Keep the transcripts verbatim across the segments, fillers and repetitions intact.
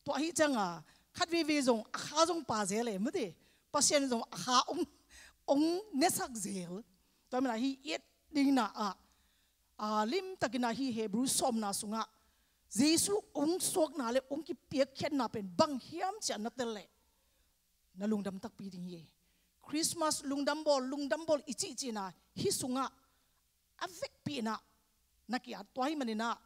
Tua ahi cianga khat veivei zong a kha zong pa zel e, mate. Pasian zong a kha ong, ong nesak zel. Tua manin ah hih i et dingin ah, a, limtakin ah hih Hebrew sawmna sungah Jesu ong suakna le ong kipiakkhiatna pen bang hiam ci-a na tel leh na lungdam takpi ding hi. Christmas lungdam bawl, lungdam bawl i cihcihna hih sungah a vekpi in ah na ki-at. Tua ahih manin ah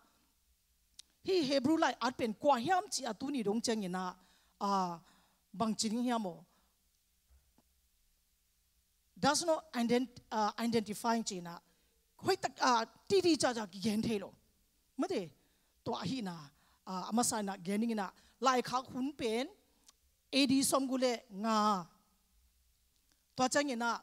hih Hebrew lai-at pen kua hiam ci-a tuni dong ciangin ah, a, bang ci ding hiam aw? Does not ident-, a, identifying ci-in ah hoihtak, a, titi caca kigen thei lo. Mate, tua ahihna, a, a masa in ah gen dingin ah laikhak hun pen A D sawmguk le nga. Tua ciangin ah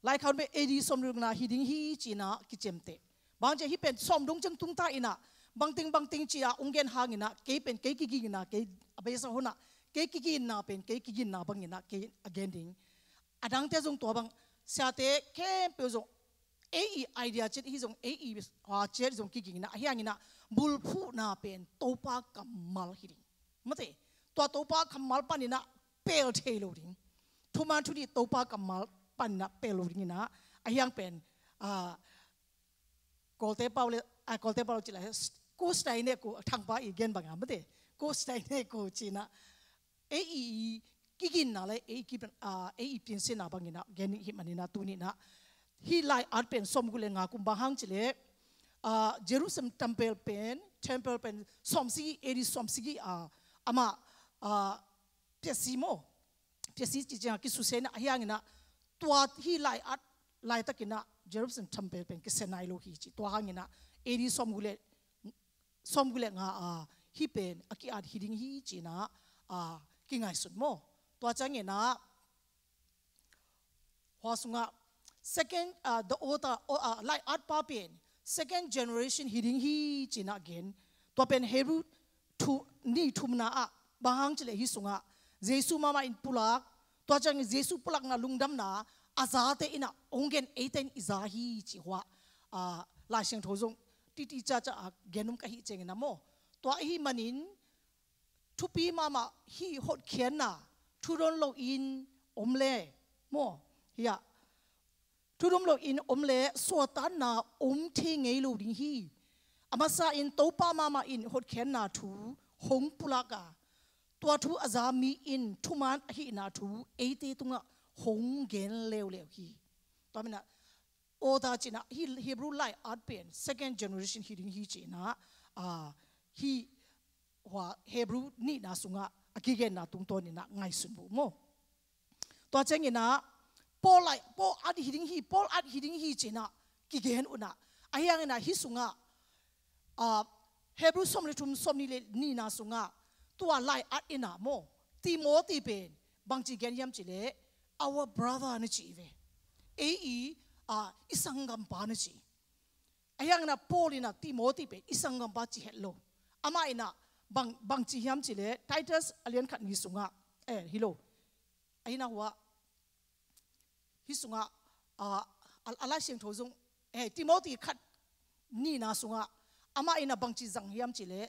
laikhak hun pen A D sawmguk le nga hi ding hi ci-in ah kiciamteh. Bang ci-a hih pen sawm dong ciang tungta in ah bangteng bangteng ci-a ong gen hangin ah kei pen kei kiginna, kei a beisa hun ah kei kiginna pen kei kiginna bangin ah kei a gen ding. A dangte zong tua bang, siate khempeuh zong ei i idea ciat hi zong, ei i, a, ciat zong kigingin ah, ahi hangin ah bulphuhna pen Topa kammal hi ding. Mate, tua Topa kammal panin ah pel thei lo ding. Thuman thudih Topa kammal panin ah pel lo dingin ah, ahi hang pen, a, Kawlte pau le, a, Kawlte pau le cih leh, ku style ne ku, Thangpa i gen bangin ah, mate, ku style ne ku ci-in ah ei i kiginna le ei i ki, a, ei i piansiatna bangin ah gen hi manin ah tuni-in ah hih lai-at pen sawmguk le nga kum, bang hang ci leh, a, Jerusalem temple pen, temple pen sawmsagih, A D sawmsagih, a, amah, a, piasi maw, piasi ci ciangin kisusia in ah, ahi hangin ah tua hih lai-at laitakin ah Jerusalem temple pen kisia nai lo hi ci. Tua hangin ah A D sawmguk le, sawmguk le nga, a, hih pen a ki-at hi ding hi ci-in ah, a, kingaihsun maw. Tua ciangin ah hua sungah second, a, the author, o, a, lai-at pa pen second generation hi ding hi ci-in ah gen. Tua pen Hebrew thu, nih thumna ah bang hang ci leh hih sungah Jesu mahmah in pulak, tua ciangin Jesu pulakna lungdamna a zate in ah ong gen, eite in i za hi ci hua, a, Lai Siangtho zong titi caca a gen om ka hih ciangin ah maw. Tua ahih manin thupi mahmah hih hotkhiatna, thudon loin om le maw, hiah thudon loin om le suahtakna om thei ngei lo ding hi. A masa in Topa mahmah in hotkhiatna thu hong pulak a, tua thu a za mi in thuman ahihna thu eite tungah hong gen leuleu hi. Tua manin ah author ci-in ah hih Hebrew lai-at pen second generation hi ding hi ci-in ah, a, hih hua Hebrew nihna sungah a kigenna tungtawnin ah ngaihsun uh maw. Tua ciangin ah Paul lai, Paul at hi ding hi, Paul at hi ding hi ci-in ah kigen un ah, ahi hangin ah hih sungah, a, Hebrew sawm le thum, sawmnih le nihna sungah tua lai-at in ah maw, Timothy pen bangci gen hiam ci leh, our brother na ci hi ve. Ei i, a, i sanggampa na ci. Ahi hangin ah Paul in ah Timothy pen i sanggampa ci het lo. Amah in ah bang, bangci hiam ci leh Titus a lian khat nih sungah, eh, hi lo. Ahi na hua, hih sungah, a, a, a Lai Siangtho zong, eh, Timothy khat nihna sungah amah in ah bangci zang hiam ci leh,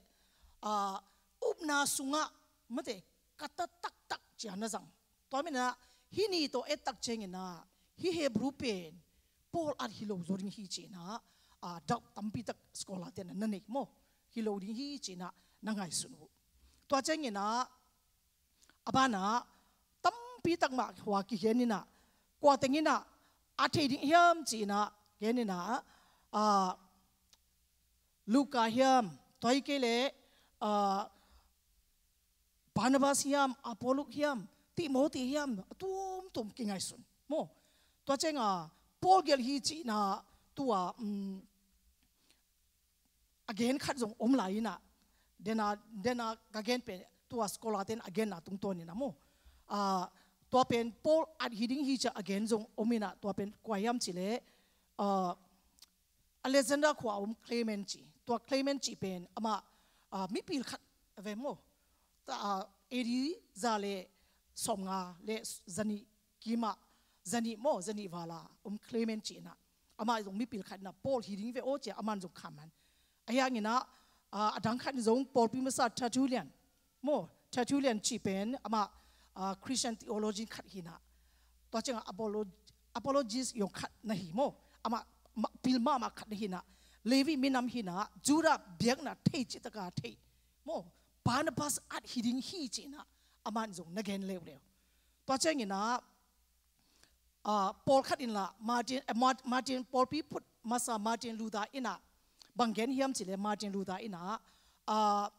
a, upna sungah mate, ka ta taktak ci-a na zang. Tua manin ah hih ni tawh et tak ciangin ah hih Hebrew pen Paul at hi lo zaw ding hi ci-in ah, a, doubt tampi tak scholar te in ah na nei maw. Hi lo ding hi ci-in ah na ngaihsun uh. Tua ciangin ah a banah tampi tak mah hua kigen in ah, kua teng in ah a thei ding hiam ci-in ah gen in ah, a, Luka hiam, tua hi kei leh, a, Barnabas hiam, Apollo hiam, Timothy hiam, a tuamtuam kingaihsun maw. Tua ciangin ah Paul gelh hi ci-in ah tua, um, a gen khat zong om lai in ah, den a, den a ka gen pen tua scholar te in a genna tungtawnin ah maw, a, tua pen Paul at hi ding hi ci-a a gen zong om in ah, tua pen kua hiam ci leh, a, Alexander khua a om Clement ci. Tua Clement cih pen amah, a, mipil khat a ve maw. Ta, a, A D za le sawmnga le zanih kimah, zanih maw, zanih vala om Clement ci-in ah, amah zong mipil khat in ah Paul hi ding ve aw ci-a aman zong khaman. Ahi hangin ah, a, a dang khat in zong pawlpi masa Tertullian, Maw, Tertullian cih pen amah, ah, Christian theologian khat hi in ah, tua ciangah apolo-, apologist zong khat na hi maw. Amah ma-, pil mahmah khat na hi in ah, Levi minam hi in ah, Judah biakna thei cih taka thei maw, Barnabas at hi ding hi ci in ah, amah in zong na gen leuleu. Tua ciangin ah, ah, pawlkhat in lah Martin, eh, Mart-, Martin, pawlpi phut masa Martin Luther in ah bang gen hiam cih leh, Martin Luther in ah, ah,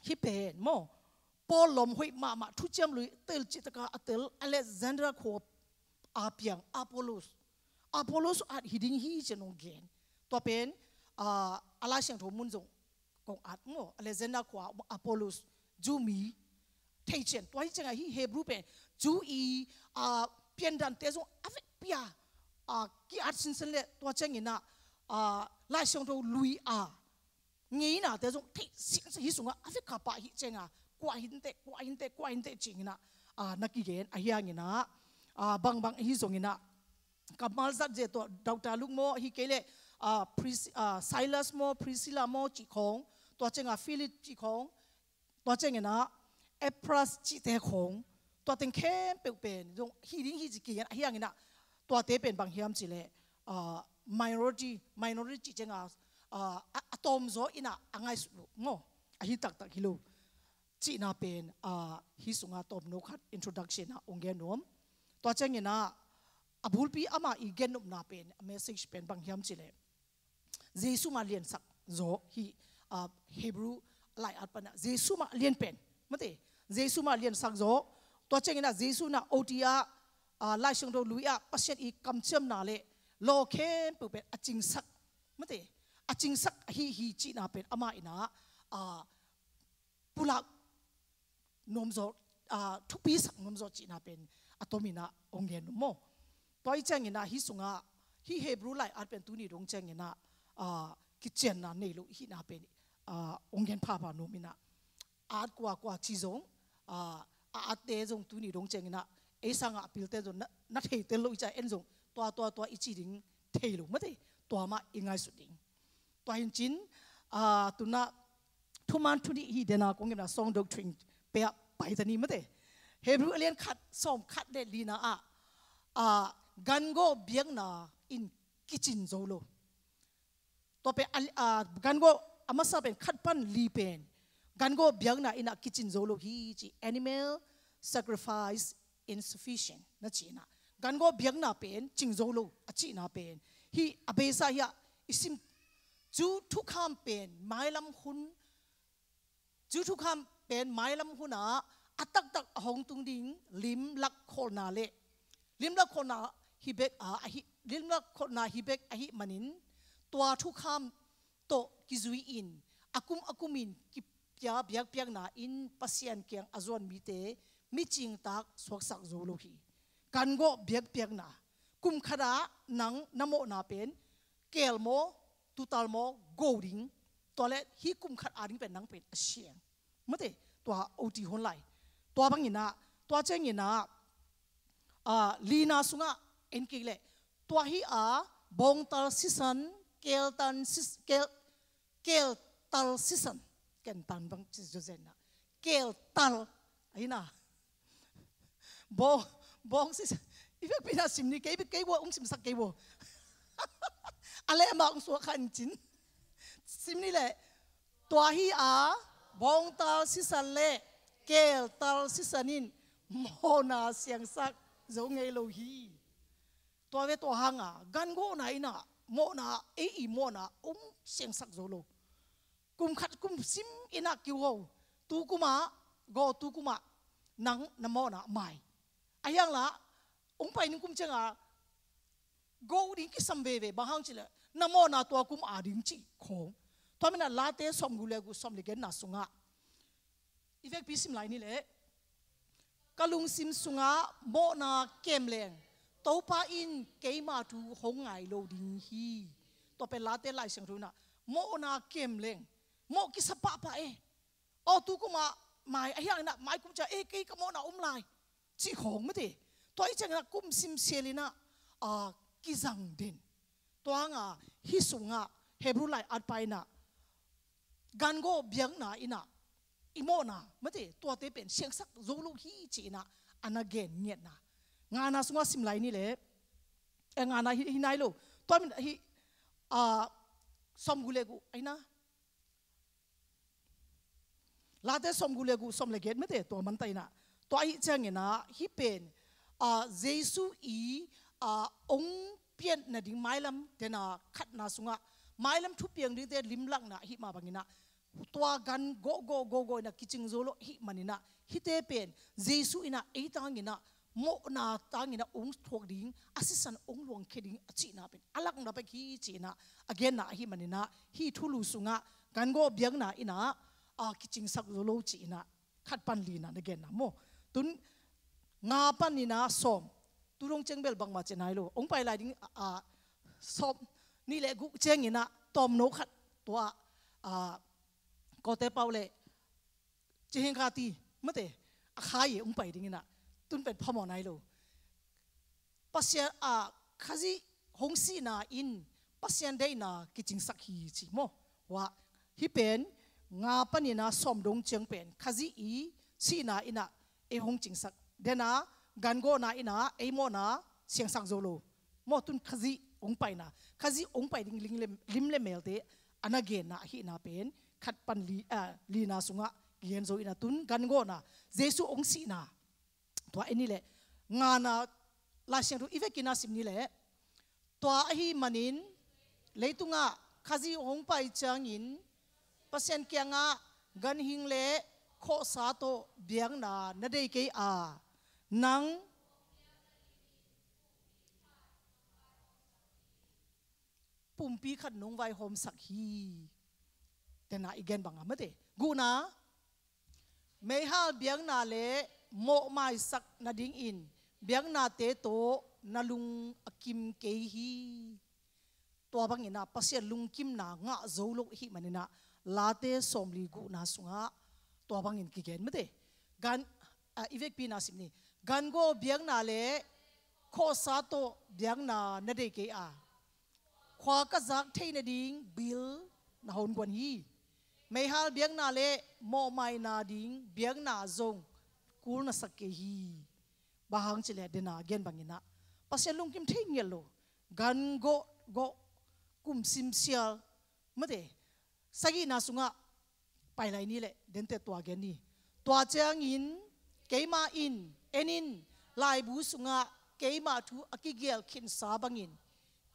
hih pen maw, Paul lawm hoih mahmah, thuciam lui tel cih taka a tel Alexandria khua a piang Apollos, Apollos at hi ding hi ci in hong gen. Tua pen, ah, a Lai Siangtho mun zong kong at maw, Alexandria khua Apollos, Jew mi theician. Tua hi ciangah hih Hebrew pen Jew i, ah, piandante zong a vekpi a, ah, ki-at sinsen leh, tua ciangin ah, ah, Lai Siangtho lui a ngeinate zong theih sinsen, hih sungah a vekpi a pah hi ciangah, kua hi inteh, kua hi inteh, kua hi inteh ci-in ah, ah, na kigen. Ahih hangin ah, ah, bangbang ahi zongin ah, kammal zat zia, tua Doctor Luke maw, hi kei leh, ah, Pris-, ah, Silas maw, Priscilla maw cih khawng, tua ciangah Philip cih khawng, tua ciangin ah Epaphras cihte khawng, tua teng khempeuh pen zong hi ding hi ci kigen. Ahih hangin ah tuate pen bang hiam cih leh, ah, minority, minority cih ciangah, ah, a, a tawmzaw in ah a ngaihsut lo maw, ahi taktak hi lo cihna pen, ah, hih sungah tawmno khat introduction ah hong gen nuam. Tua ciangin ah a bulpi amah i gennopna pen, a message pen bang hiam cih leh, Jesu mah liansak zaw hi, ah, Hebrew lai-at pan ah Jesu mah lian pen, mate, Jesu mah liansak zaw. Tua ciangin ah Jesu in ah oti ah, ah, Lai Siangtho lui ah Pasian i kamciamna leh law khempeuh pen a cingsak, mate, a cingsak ahi hi cihna pen amah in ah, ah, pulak nuamzaw, ah, thupisak nuamzaw cihna pen a tomin ah hong gen nuam maw. Tua hi ciangin ah hih sungah, hih Hebrew lai-at pen tuni dong ciangin ah, ah, kicianna nei lo hihna pen, ah, hong gen phapha nuam in ah, at kuakua ci zong, ah, a atte zong tuni dong ciangin ah ei sangah a pilte zong na, na thei tel lo i cih ciang en zong tua, tua, tua i ci ding thei lo, mate, tua mah i ngaihsut ding. Tua hi in cin, ah, tu-in ah thuman thunih hi den a, kong gen a song doctrine pia pai ta ni, mate. Hebrew a lian khat, sawm khat leh lina ah, ah, gangawh biakna in kicin zo lo. Tua pen, ah, ah, gangawh a masa pen khat pan li pen gangawh biakna in ah kicin zo lo hi ci, animal sacrifice insufficient na ci in ah, gangawh biakna pen cing zo lo a cihna pen, hih a beisa hi a i sim, Jew thukham pen mailam hun, Jew thukham pen mailam hun ah a taktak a hong tung ding lim lakkholhna leh, lim lakkholhna hi bek a, ahi, lim lakkholhna hi bek ahih manin, tua thukham tawh kizui in a kum a kum in kipia biakpiakna in Pasian kiang a zuan mite micingtak suaksak zo lo hi. Gangawh biakpiakna, kum khat ah nang na mawhna pen keel maw, tuutal maw, go ding, tua leh hih kum khat ading pen nang pen a siang, mate, tua oti hun lai. Tua bangin ah, tua ciangin ah, ah, lina sungah en kik leh, tua hi a, bawngtal sisan, keeltan sis-, keel, keeltal sisan, ken tan bang ci zo zen ah, keeltal, ahi na. Bawng, bawng sisan, i vekpi in ah sim ni, kei, kei vua hong simsak kei vua. A leh mah hong suak kha in cin. Sim ni leh, tua hi a, bawngtal sisan leh keeltal sisan in mawhna siangsak zo ngei lo hi. Tua ve, tua hang a gangawhna in ah mawhna, ei i mawhna hong siangsak zo lo. Kum khat kum sim in ah kiho, tu kum ah go, tu kum ah nang na mawhna mai. Ahih hang lah hong pai ning kum ciangah go ding kisam veve, bang hang cih leh na mawhna tua kum ading cih khawng. Tua manin ah Late sawmguk leh guk, sawmli genna sungah i vekpi sim lai ni leh, ka lungsim sungah mawhna kem leng Topa in keima thu hong ngai lo ding hi. Tua pen Late Lai Siangtho in ah mawhna kem leng, mawh kisa pahpah e. Aw, tu kum ah mai, ahih hangin ah mai kum ciang, eh, kei ka mawhna om lai, cih khawng, mate. Tua ahih ciangin ah kum sim sial in ah, ah, kizang den. Tua hang a hih sungah Hebrew lai-at pa in ah gangawh biakna in ah i mawhna, mate, tuate pen siangsak zo lo hi ci-in ah a na gen ngiatna. Ngana sungah sim lai ni leh, eh, ngana hi, hi nai lo. Tua min hi, ah, sawmguk le guk, ai na. Late sawmguk le guk, sawm le giat mate, tua man ta in ah. Tua ahih ciangin ah, hih pen, ah, Jesu i, ah, hong pian nading mailam, den a khatna sungah, mailam thupiang dingte limlakna ahih mah bangin ah, tua gan gawh, gawh, gawh, gawh in ah kicing zo lo ahih manin ah, hihte pen, Jesu in ah ei tangin ah, mawhna tangin ah hong thuak ding, a sisan hong luangkhia ding a cihna pen a lakna bek hi ci-in ah a genna ahih manin ah, hih thulu sungah gan gawh biakna in ah, a kicingsak zo lo ci-in ah khat pan lina na genna maw. Tun nga panin ah sawm, tu dong ciang bel bangmah ci nai lo. Hong pai lai ding, a, a, sawm nih le guk ciangin ah tawmno khat tua, a, kawte pau le Cihing kha ti, mate, a khai e, hong pai dingin ah, tun pen phamawh nai lo. Pasian, a, Khazih hong sihna in Pasian deihna kicingsak hi ci maw. Wah, hih pen, nga panin ah sawm dong ciang pen, Khazih i sihna in ah ei hong cingsak. Den a, gan gawhna in ah ei mawhna siangsak zo lo. Maw, tun Khazih hong paina, Khazih hong pai ding lim le, lim le melte a na genna ahihna pen, khat pan li, ah, lina sungah gen zo in ah tun gan gawhna, Jesu hong sihna. Tua en ni leh, ngana Lai Siangtho i vekin ah sim ni leh, tua ahih manin leitungah Khazih hong pai ciangin Pasian kiangah ganhing le khawhsa tawh biakna na dei kei a, nang pumpi khat nong vaihawmsak hi. Tena i gen bang a, mate. Gukna, meihal biakna le mawhmaisak nadingin biaknate tawh na lung a kim kei hi. Tua bangin ah Pasian lungkimna ngah zo lo ahih manin ah Late sawmli gukna sungah tua bangin kigen, mate. Gan, ah, i vekpi-in ah sim ni. Gan gawh biakna le khawhsa tawh biakna na dei kei a, khua ka zak theih nading bil na hong guan hi. Meihal biakna le mawhmaina ding biakna zong kul na sak kei hi. Bang hang cih leh, dena gen bangin ah Pasian lungkim thei ngiat lo. Gan gawh, gawh, kum simsial, mate, sagihna sungah pai lai ni leh, dente tua gen ni. Tua ciangin keimah in, en in, laibu sungah keimah thu a kigelh khinsa bangin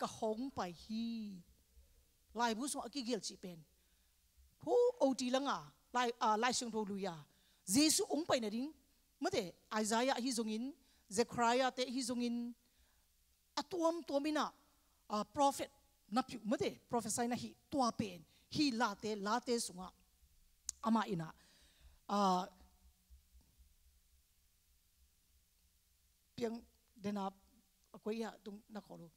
ka hong pai hi. Laibu sungah a kigelh cih pen, hu, oti langa, lai, ah, Lai Siangtho lui a, Jesu hong pai nading, mate, Isaiah ahi zongin, Zechariah te ahi zongin, a tuamtuam in ah, ah, prophet na peuh, mate, prophesy na hih tua pen, hih Late, Late sungah amah in ah, ah, piang dena a koi a tung na khawl uh.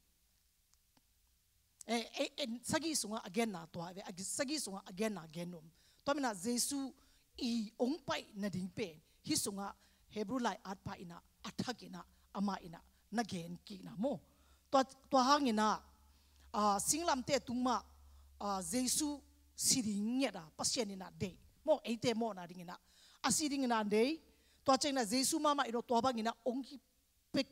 Eh, eh, eh, sagih sungah a genna tua ve, a gi-, sagih sungah a genna gen nuam. Tua manin ah Jesu i hong pai nading pen, hih sungah Hebrew lai-atpa in ah a thak in ah, amah in ah na gen kikna maw. Tua, tua hangin ah, ah, singlamteh tung mah, ah, Jesu si ding ngiat a Pasian in ah deih maw, eite mawhna dingin ah a si dingin ah deih. Tua ciangin ah Jesu mahmah in ah tua bangin ah hong ki pia,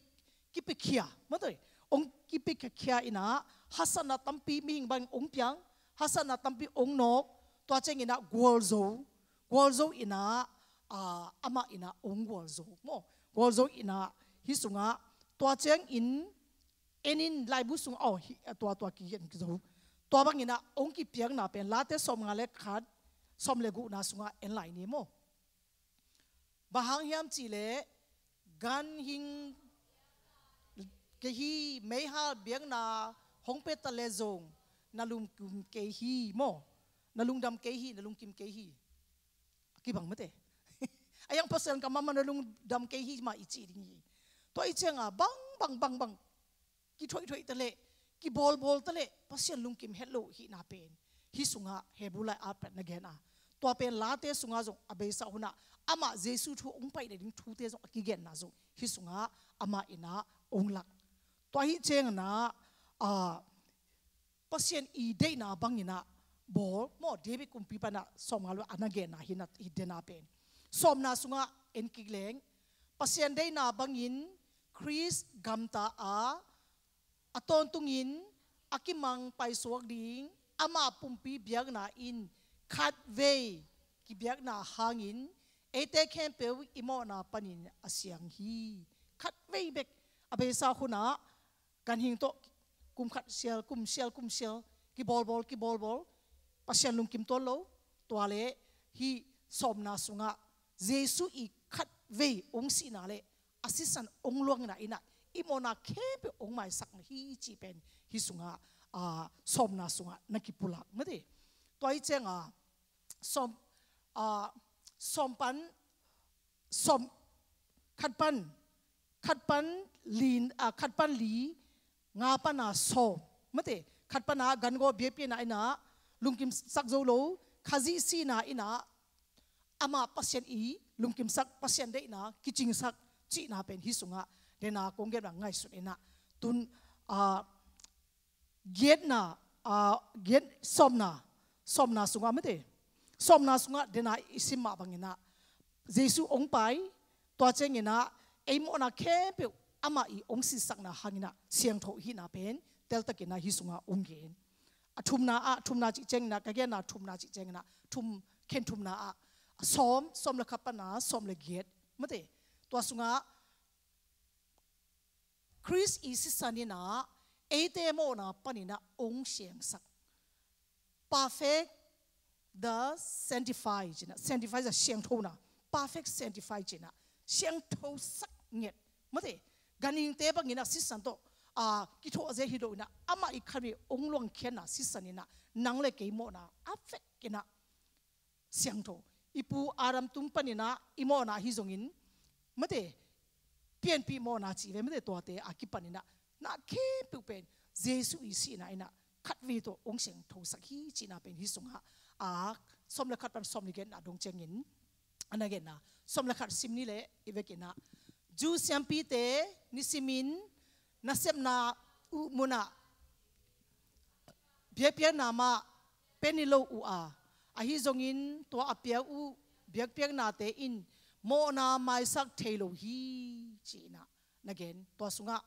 kipia khia, mate, hong kipia khia in ah, hasatna tampi mihing bang hong piang, hasatna tampi hong nawk, tua ciangin ah gualzo, gualzo in ah, ah, amah in ah hong gualzo maw, gualzo in ah, hih sungah, tua ciangin, en in, laibu sungah, oh, hih, tua, tua kigen zo. Tua bangin ah hong kipiakna pen, Late sawmnga le khat, sawm le gukna sungah en lai ni maw. Bang hang hiam cih leh, ganhing kei hi, meihal biakna hong pia ta leh zong na lungkim kei hi maw. Na lungdam kei hi, na lungkim kei hi. A kibang, mate. A yang Pasian ka mahmah, na lungdam kei hi mah i cih ding hi. Tua ahih ciangin bang, bang, bang, bang kithoihthoih ta leh, kibawlbawl ta leh, Pasian lungkim het lo hihna pen, hih sungah Hebrew lai-at pen na gen a. Tua pen Late sungah zong a beisa hun ah, amah Jesu thu hong pai nading thute zong a kigenna zong, hih sungah amah in ah hong lak. Tua ahih ciangin ah, ah, Pasian i deihna bangin ah, bawl maw, David kumpi panah sawmnga lo a na genna hi na, hi dena pen. Sawmna sungah en kik leng, Pasian deihna bangin Khrist gamta a, a tawntungin a kimang paisuak ding, amah pumpi biakna in khatvei kibiakna hangin eite khempeuh i mawhna panin a siang hi. Khatvei bek a beisa hunah ganhing tawh kum khat sial, kum sial, kum sial, kibawlbawl, kibawlbawl, Pasian lungkim tuan lo. Tua le hih sawmna sungah Jesu i khatvei hong sihna le a sisan hong luangna inah i mawhna khempeuh hong maisakna hi cih pen hih sungah, ah, sawmna sungah na kipulak mate. Tua hi cianga sawm, ah, sawm pan, sawm, khat pan, khat pan li, ah, khat pan li, nga pana sawm mate, khat pana gangawh biakpiakna inah lungkimsak zo lo, Khazih sihna inah amah Pasian i lungkimsak, Pasian deihna kicingsak cihna pen hih sungah dena kong gen bang ngaihsun inah tun, ah, giatna, ah, giat sawmna, sawmna sungah mate, sawmna sungah dena i sim mah banginah Jesu hong pai, tua cianginah ei mawhna khempeuh amah i hong sisakna hanginah siangtho hihna pen teltakinah hih sungah hong gen. A thumna ah, thumna cih cianginah, ka genna thumna cih cianginah thum, khen thumna ah sawm, sawm le khat pana sawm le giat mate. Tua sungah Khrist i sisan inah eite mawhna paninah hong siangsak. Perfect the sanctify cinah, sanctify a siangthona, perfect sanctify cinah siangthosak nget mate. Ganhingte banginah sisan tawh, ah, kithawh zia hi lo inah amah i khatvei hong luangkhiatna sisan inah nang le kei mawhna a vekinah siangtho. I pu Adam tung paninah i mawhna ahi zongin mate, pianpih mawhna cih ve mate, tuate a kipaninah na khempeuh pen Jesu i sihna inah khatvei tawh hong siangthosak hi cihna pen hih sungah, a, sawm le khat pan sawm le giatna dong ciangin a na genna, sawm le khat sim ni le i vekinah Jew siampite nisimin nasepna uh munah biakpiakna mah pia ni lo uh a, ahi zongin tua a piak uh biakpiaknate in mawhna maisak thei lo hi cinah na gen. Tua sungah,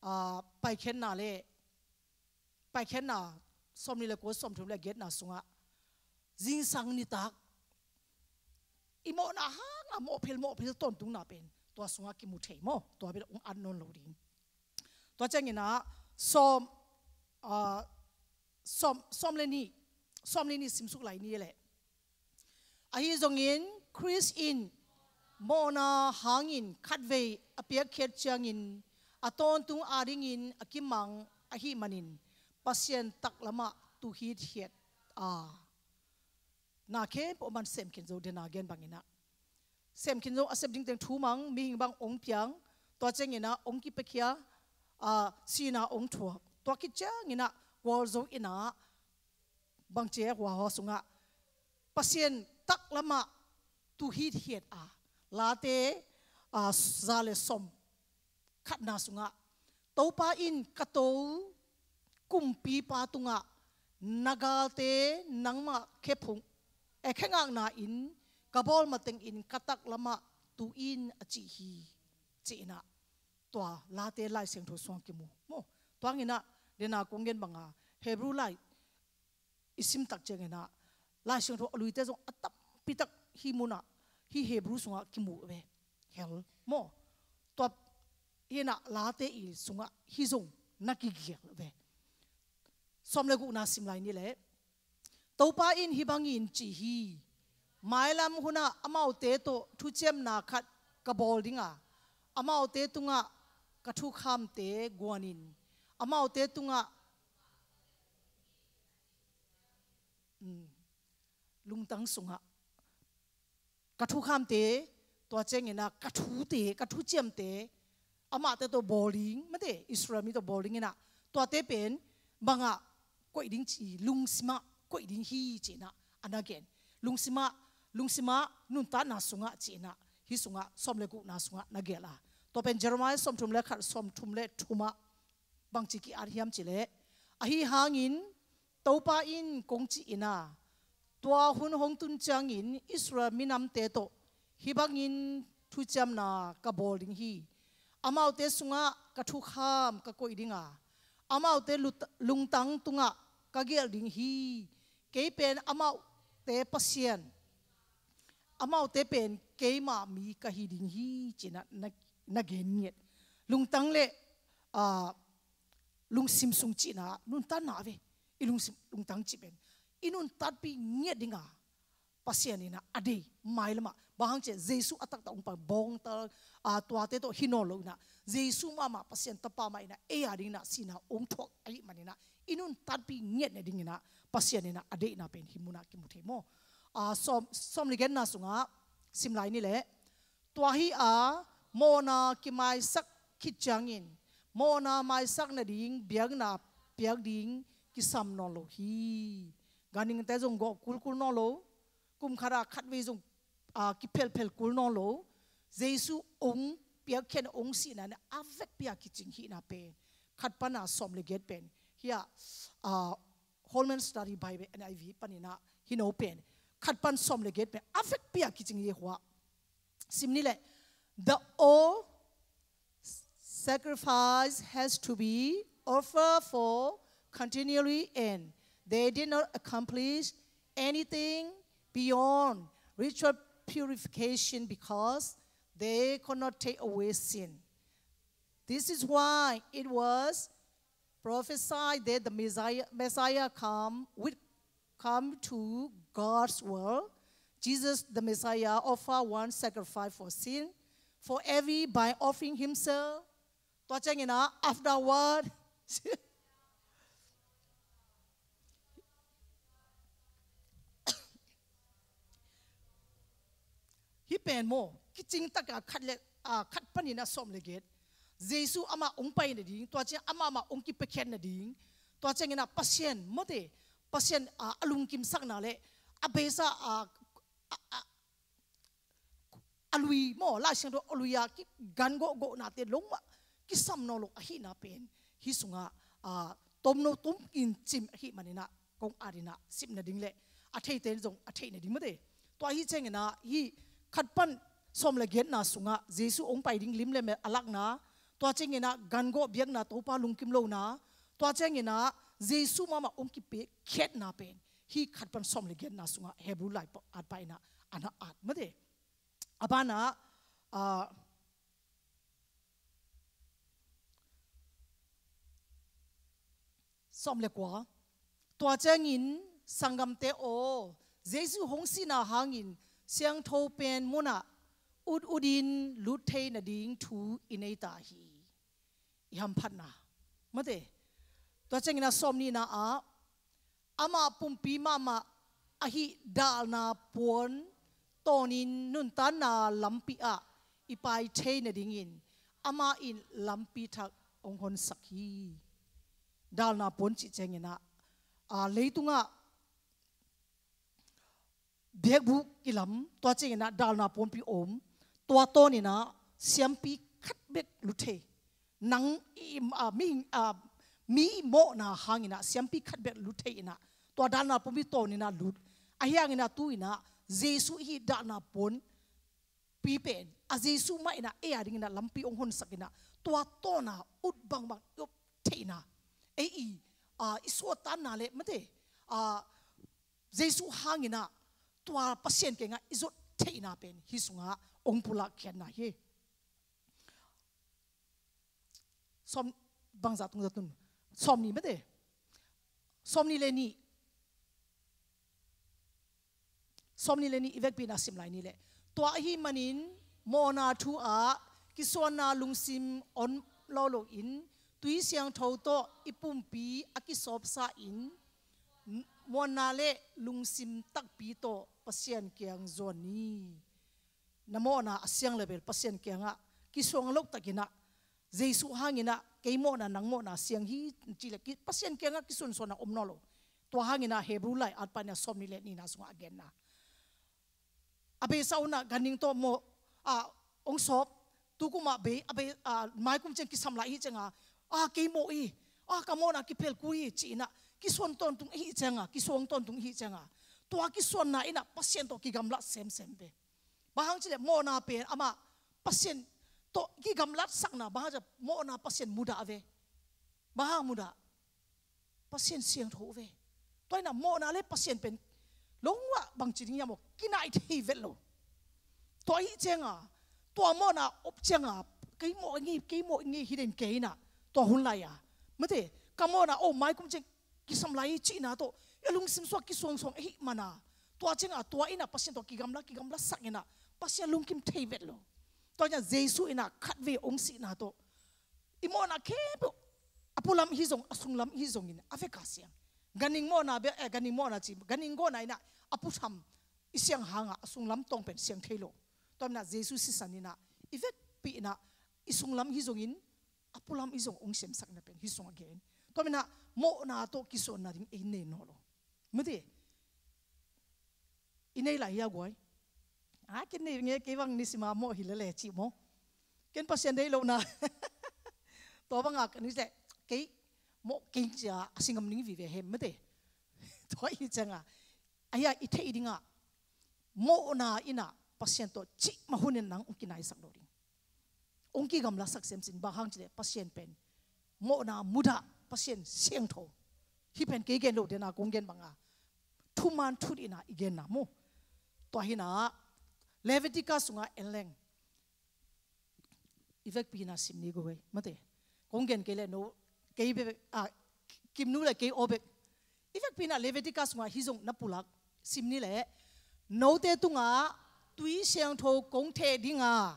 ah, Paikhiatna le, Paikhiatna sawmnih le kua, sawmthum le giatna sungah zingsang nitak i mawhna hanga mawhphel mawhphel tawntungna pen tua sungah kimu thei maw, tua bel hong at nawn lo ding. Tua cianginah sawm, ah, sawm, sawm le nih, sawm le nih simsuk lai ni leh. Ahi zongin Khrist in mawhna hangin khatvei a piakkhiat ciangin a tawntung adingin a kimang ahih manin Pasian taklamah tu hithiat a, na khempeuh man semkhin zo dena gen banginah semkhin zo, a sep dingteng thu mang, mihing bang hong piang, tua cianginah hong kipiakhia, ah, sihna hong thuak, tua khit cianginah gualzo inah bangci a, hua hua sungah Pasian taklamah tu hithiat a, Late, ah, za le sawm khatna sungah Topa in ka to kumpipa tungah na galte nangmah khephung, eh, khengakna in ka bawl matengin ka taklamah tu in a ci hi, ci-inah tua Late Lai Siangtho sungah kimu maw. Tua hanginah dena kong gen banga Hebrew lai i sim tak cianginah Lai Siangtho a luite zong a tampitak hih munah, hih Hebrew sungah kimu ve. Hell maw. Tua hinah Late i sungah hih zong na kigial ve. Sawm le gukna sim lai ni leh. Topa in hih bangin ci hi. Mailam hunah amaute tawh thuciamna khat ka bawl dinga, amaute tungah ka thukhamte guanin, amaute tungah lungtang sungah ka thukhamte, tua cianginah ka thute, ka thuciamte, amahte tawh bawl ding, mate, Israel mi tawh bawl dinginah tuate pen bangah koih ding ci, lungsimah koih ding hi, ci-inah a na gen. Lungsimah, lungsimah nuntakna sungah, ci-inah hih sungah sawm le gukna sungah na gel a. Tua pen Jeremiah sawmthum le khat, sawmthum le thumah bangci ki-at hiam cileh, ahi hangin Topa in kong cih in ah, tua hun hong tun ciangin Israel minamte tawh hih bangin thuciamna ka bawl ding hi. Amaute sungah ka thukham ka koih ding a, amaute lut-, lungtang tungah ka gelh ding hi. Kei pen amaute Pasian, amaute pen keima mi ka hi ding hi, ci-in ah na, na gen ngiat. Lungtang le, ah, lungsim sung cihna, nuntakna ve, i lungsim, lungtang cih pen i nuntakpih ngiat ding a, Pasian in ah a deih, mailam ah. Bang hang cih leh Jesu a taktak hong pai, bawngtal, ah, tuate tawh hi nawn lo in ah, Jesu mahmah, Pasian Tapa mah in ah ei a dingin ah sihna hong thuak ahih manin ah, i nuntakpih ngiat nadingin ah Pasian in ah a deihna pen hih munah kimu thei maw. Ah, sawm, sawm le giatna sungah sim lai ni leh, tua hi a, mawhna kimaisak khit ciangin mawhna maisak nading biakna piak ding kisam nawn lo hi. Ganhingte zong gawh kulkul nawn lo, kum khat ah khatvei zong, ah, kiphelphel kul nawn lo. Jesu hong piakkhiat, hong sihna in a vekpi a kicing hihna pen, khat pan a sawm le giat pen, hih ah, ah, Holman Study Bible, N I V panin ah, hih no pen, khat pan sawm le giat pen a vekpi a kicing hi hua. Sim ni leh, the all sacrifice has to be offered for continually, and they did not accomplish anything beyond ritual purification because they could not take away sin. This is why it was prophesied that the Messiah, Messiah come, would come to God's world. Jesus, the Messiah, offer one sacrifice for sin for every by offering himself. Tua ciangin ah, afterward, hih pen maw, kicing tak a khat le, ah, khat panin ah sawm le giat. Jesu amah hong pai nading, tua ciang amah mah hong kipiakkhiat nading, tua ciangin ah Pasian, mawte, Pasian, ah, a lungkimsakna le a beisa, ah, a, a, a lui maw, Lai Siangtho a lui a kigan gawhgawhnate lungmah kisam nawn lo ahihna pen, hih sungah, ah, tomno tom in cim ahih manin ah, kong at in ah sim nading le a theite zong a theih nading mawte. Tua ahih ciangin ah, hih khat pan sawm le giatna sungah Jesu hong pai ding lim le mel a lakna, tua ciangin ah gan gawh biakna, Topa lungkim lohna, tua ciangin ah Jesu mahmah hong kipiakkhiatna pen, hih khat pan sawm le giatna sungah Hebrew lai pa, at pa in ah a na at mawte. A banah, ah, sawm le kua. Tua ciangin, sanggamte aw, Jesu hong sihna hangin siangtho pen munah ut utin lut thei nading thu i nei ta hi. I hamphatna, mawte. Tua ciangin ah sawm nihna ah, amah pumpi mahmah ahi dalna puan tawnin nuntakna lampi ah i pai thei nadingin amah in lampi thak hong honsak hi. Dalna puan cih ciangin ah, ah, leitungah biakbuk kilam, tua ciangin ah dalna puanpi om, tua tawnin ah siampi khat bek lut thei. Nang i, ah, mi, ah, mi mawhna hangin ah siampi khat bek lut thei in ah, tua dalna puanpi tawnin ah lut. Ahi hangin ah tu-in ah Jesu i hih dalna puanpi pen, a Jesu mah in ah ei a dingin ah lampi hong honsak in ah, tua tawnin ah ut bangbang i op theihna, ei i, ah, i suahtakna le mate, ah, Jesu hangin ah tua Pasian kiangah i zot theihna pen hih sungah hong pulak khiatna hi. Sawm, bangzah tung zah tun? Sawm nih mate. Sawm nih le nih. Sawm nih le nih i vekpi-in ah sim lai ni leh. Tua ahih manin mawhna thu ah kisuanna lungsim om lo loin tui siangtho tawh i pumpi a kisawpsa in muanna le lungsim takpi tawh Pasian kiang zuan ni. Na mawhna a siang le bel Pasian kiangah kisuang lotakin ah, Jesu hangin ah kei mawhna nang mawhna siang hi cih leh ki-, Pasian kiangah kisuansuanna om nawn lo. Tua hangin ah Hebrew lai at pa-in ah sawm nih le nihna sungah a genna, a beisa un ah ganhing tawh mawh, ah, hong sawp, tu kum ah bei, a bei, ah, mai kum ciang kisam lai hi ciangah, ah, kei mawh hi, ah, ka mawhna kiphel kul hi ci-in ah kisuan tawntung i hih cianga, kisuang tawntung i hih cianga, tua kisuanna in ah Pasian tawh kigamlat semsem ve. Bang hang cileh mawhna pen amah Pasian tawh kigamlatsakna, bang hang cileh mawhna Pasian mudah ve. Bang hang mudah? Pasian siangtho ve. Tua in ah mawhna le Pasian pen lo ngah bangci ding hiam aw, kinai thei vet lo. Tua i hih cianga, tua mawhna op cianga, kei mawh i ngei, kei mawh i ngei hi den kei in ah, tua hun lai-a, mate, ka mawhna, oh, maikum ciang kisam lai hi cihna tawh i lungsim sungah kisuangsuang i hih mana, tua cianga tua in ah Pasian tawh kigamla, kigamlasak in ah Pasian lungkim thei vet lo. Tua in ah Jesu in ah khatvei hong sihna tawh i mawhna khempeuh, a pulam hi zong, a sunglam hi zongin a veka siang. Ganhing mawhna bek, eh, ganhing mawhna ci, ganhing gawhna in ah a putham i siang hanga a sunglam tawng pen siang thei lo. Tua in ah Jesu sisan in ah i vekpi in ah i sunglam hi zongin a pulam hi zong hong siamsak na pen hih sungah gen. Tua in ah mawhna tawh kisuanna ding ei nei nawn lo. Mate, i nei lai hia guai? A, ken nei nge, kei bang nisima mawh hi lele cih maw? Ken Pasian deih lohna. Tua banga ka ni leh kei mawh kei cia a si ngam ning vive hem, mate. Tua i cianga, ahi a i theih dinga mawhna in ah Pasian tawh cih mah hunin nang hong kinaisak lo ding. Hong kigamlasak semsin, bang hang cileh Pasian pen mawhna mudah, Pasian siangtho. Hih pen kei gen lo dena kong gen banga thuman thut in ah i genna maw. Tua hi in ah Leviticus sungah en leng, i vekpi in ah sim ni guai, mate. Kong gen kei leh no, kei bek, a, Kimnu le kei aw bek. I vekpi in ah Leviticus sungah hih zong na pulak, sim ni leh, note tungah tui siangtho kong theh dinga,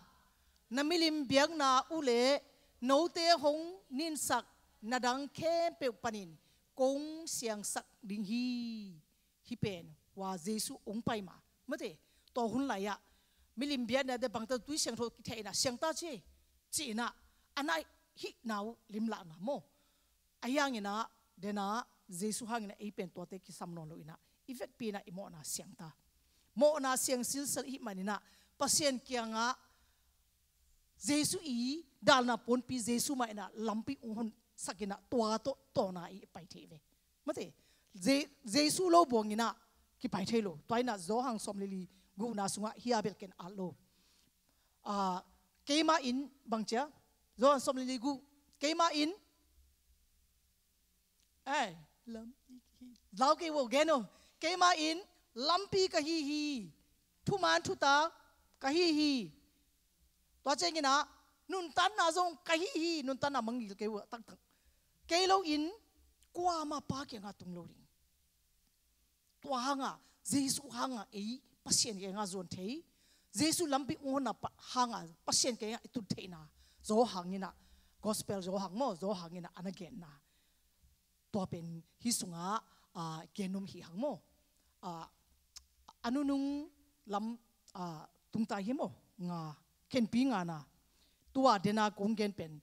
na milim biakna uh le note hong ninsak na dang khempeuh panin kong siangsak ding hi. Hih pen hua Jesu hong pai ma, mate, tua hun lai-ah milim biakna de bangta tui siangtho kitheh in ah siangta ci, ci in ah a na hihna uh limlahna maw. Ahi hangin ah dena Jesu hangin ah ei pen tuate kisam nawn lo in ah i vekpi in ah i mawhna siangta. Mawhna siang silsel i hih manin ah Pasian kiangah Jesu i dalna pawnpi Jesu mah in ah lampi hong honsak in ah tua tawh tawna i pai thei ve. Mate, Je-, Jesu lo buang in ah kipai thei lo. Tua in ah Johan sawm le li gukna sungah hia bel ken at lo. A, keima in bang cia, Johan sawm le li guk, keima in, eh, lam, lau kei uh, gen uh. Keima in lampi ka hi hi. Thuman thutak ka hi hi. Tua ciangin ah nuntakna zong ka hi hi, nuntakna mangngilh kei uh taktak. Kei lo in kuamah Pa kiangah tung lo ding. Tua hanga, Jesu hanga ei Pasian kiangah zuan thei, Jesu lampi hong honna pa-, hanga Pasian kiangah i tun theihna Johan in ah, Gospel Johan maw, Johan in ah a na genna. Tua pen hih sungah, a, gen om hi hang maw. A, a nunung lam, a, tungta hi maw, nga, khenpi ngana. Tua dena kong gen pen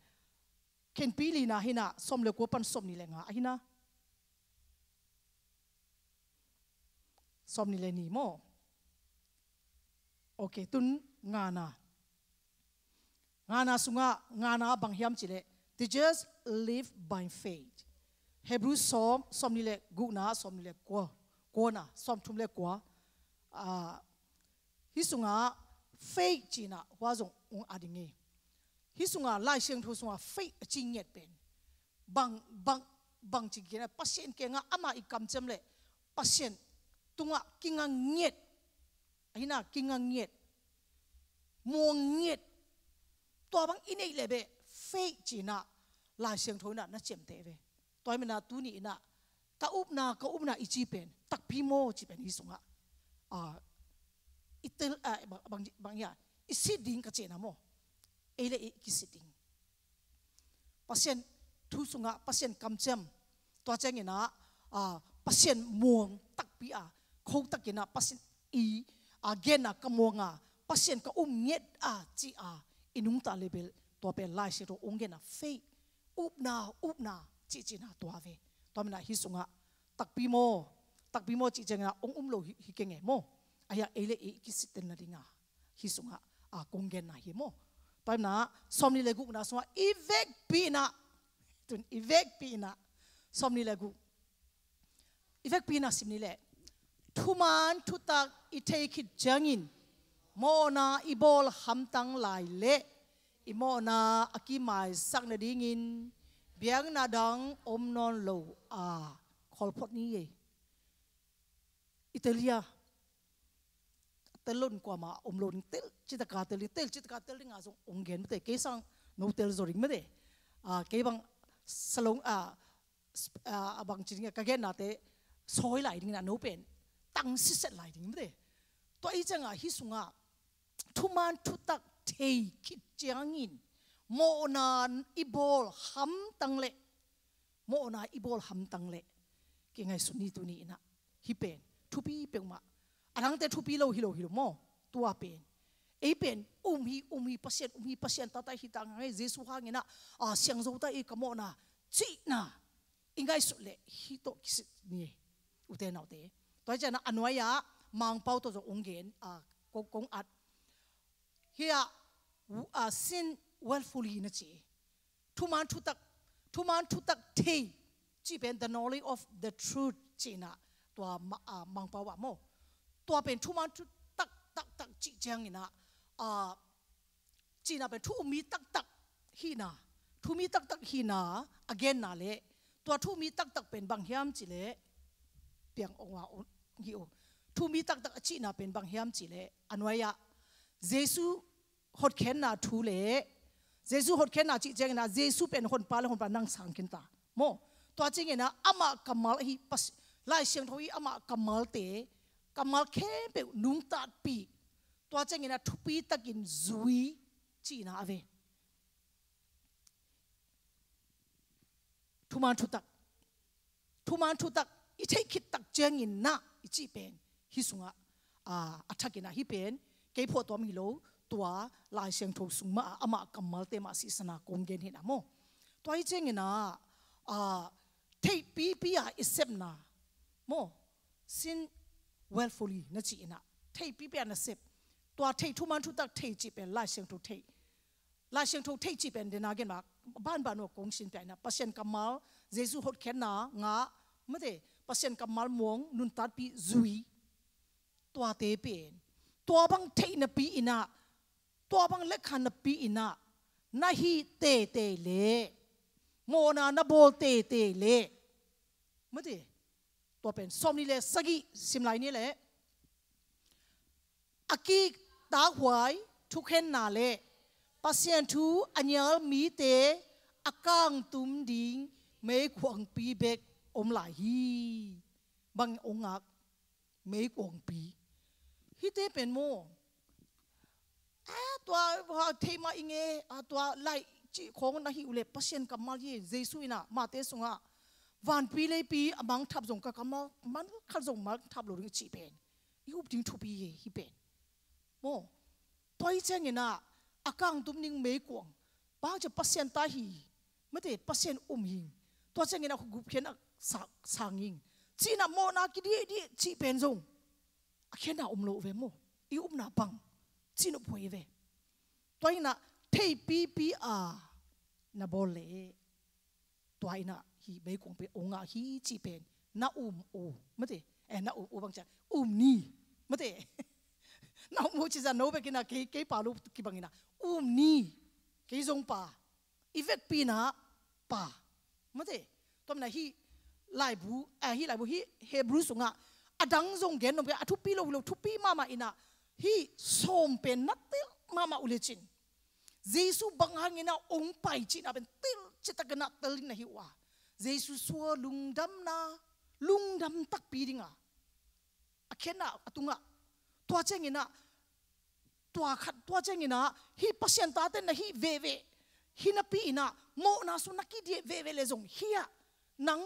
khenpi lina hi in ah, sawm le kua pan sawm nih le nga ahi in ah. Sawm nih le nih maw. Ok, tun ngana. Ngana sungah, ngana bang hiam cileh, the just live by faith. Hebrew sawm, sawm nih le gukna, sawm nih le kua, kuana, sawm thum le kua. Ah, hih sungah faith cina hua zong ung a ding hi. Hih sungah Lai Siangtho sungah faith a ci ngiat pen bang, bang, bang ci kina, Pasian kiangah ama i kamciam le Pasian tungah kinga ngiat. Ahi na, kinga ngiat, muang ngiat. Tua bang i neih le beh faith cina Lai Siangtho ina na ciamteh ve. Tua hi mana tuni ina ka upna, ka upna i ci pen takpi maw ci pen hih sungah, ah, i tel, ah, bang, bang, bang ia i sit ding ka cina maw. Ei le ei kisit ding. Pasian thu sungah Pasian kamciam, tua ciangin ah, ah, Pasian muang takpi a, khotakin ah Pasian i, ah, genna ka muang a, Pasian ka um ngiat a ci a i nungta le bel tua pen Lai Siangtho ung genna faith, upna, upna cihcihna tua ve. Tua mana hih sungah takpi maw, takpi maw cih ciangin ah ong um lo hi, hi keng e maw. Ahi a ei le ei kisittelna dinga hih sungah, ah, kong genna hi maw. Tua hi mana sawm nih le gukna sungah i vekpi ina, tun i vekpi ina sawm nih le guk. I vekpi-in ah sim ni leh, thuman thutak i thei khit ciangin mawhna i bawl hamtang lai leh i mawhna a kimaisak nadingin biakna dang om nawn lo a kholphot ni ei. I tel hia? A tel lo in kuamah om lo ding, tel citaka tel ding, tel citaka tel ding a zong ong gen mate. Kei sang no tel zaw ding mate. Ah, kei bang salong, ah, sp-, ah, a bang ci ding a, ka gennate sawi lai ding in ah, no pen tang siset lai ding mate. Tua i ciangah hih sungah thuman thutak thei khit ciangin mawhna i bawl hamtang leh, mawhna i bawl hamtang leh kingaihsut ni tuni in ah. Hih pen thupi peuhmah. A dangte thupi lo hi lo hi lo maw? Tua pen, ei pen um hi, um hi, Pasian um hi, Pasian tata hi ta ngang ei, Jesu hangin ah, ah, siangtho ta ei ka mawhna cihna i ngaihsut leh hih tawh kisit ni ei, ute naute. Tua hi ciangin ah a nuai-ah Mangpau tawh zong ong gen, ah, kong, kong at. Hih ah, ah, sin willfully na ci. Thuman thutak, thuman thutak thei cih pen the knowledge of the truth cihna, tua ma-, ah, Mangpau ah maw? Tua pen thuman thutak, tak, tak cih ciangin ah, ah, cihna pen thu um mi taktak hihna, thu um mi taktak hihna a genna leh, tua thu um mi taktak pen bang hiam cih leh, piang ong a ong hi uh. Thu um mi taktak a cihna pen bang hiam cih leh, a nuai-ah Jesu hotkhiatna thu leh, Jesu hotkhiatna cih ciangin ah Jesu pen Honpa leh Honpa nang sang khin ta maw? Tua ciangin ah amah kammal ahi Pas-, Lai Siangtho i amah kammalte, kammal khempeuh nungtatpih. Tua ciangin ah thupi takin zui cihna a ve. Thuman thutak, thuman thutak i theih khit tak ciangin ah i cih pen hih sungah, ah, a thakin ah hih pen kei phuahtuam hi lo, tua Lai Siangtho sung mah ah amah kammalte mah sihsan a kong gen hi in ah maw? Tua hi ciangin ah, ah, theihpipi a i sepna maw? Sin willfully na ci in ah, theihpipi a na sep. Tua theih, thuman thutak thei cih pen Lai Siangtho theih, Lai Siangtho theih cih pen dena gen mah, banban uh a kong sin pia in ah, Pasian kammal, Jesu hotkhiatna ngah mate, Pasian kammal muang, nuntatpih, zui. Tuate pen, tua bang theih napi in ah, tua bang lekkha napi in ah na hih teitei leh, mawhna na bawl teitei leh mate. Tua pen sawmnih leh sagih sim lai ni leh, a kiktakhuai thukhenna leh Pasian thu a nial mite a kangtum ding meikuangpi bek om lai hi. Bang ong ngak, meikuangpi. Hihte pen maw, a, tua, a, thei mah i nge, a, tua lai cih khawng na hih uh leh Pasian kammal hi. Jesu in ah Mate sungah vanpi leipi a mangthap zong ka kammal man khat zong mangthap lo ding cih pen i up ding thupi hi, hih pen maw? Tua hi ciangin ah a kangtum ding meikuang, bang ci, Pasian ta hi mate, Pasian um hi. Tua ciangin ah gupkhiatna sa-, sang hi. Cih in ah mawhna kidiahdiah cih pen zong a khiatna om lo ve maw? I upna bang cih nop huai ve. Tua in ah theihpipi a na bawl leh, tua in ah hih meikuang pen ong ngah hi cih pen na um uh mate. Eh, na um uh bang ci a, um ni mate. Na um uh ci zan no bek in ah, kei, kei pa lo kibang in ah um ni. Kei zong pa, i vekpi in ah pa mate. Tua manin ah hih laibu, eh, hih laibu, hih Hebrew sungah a dang zong gen nop kei, a thupi lo, lo thupi mahmah in ah, hih sawm pen na tel mahmah uh lecin, Jesu bang hangin ah ong pai cihna pen tel citakin ah tel ding na hi uh a, Jesu suah lungdamna, lungdam takpi ding a, a khiatna a tungah. Tua ciangin ah, tua khat, tua ciangin ah hih Pasian tate na hih veve hi napi in ah, mawhna sung na kidiah veve leh zong, hih ah nang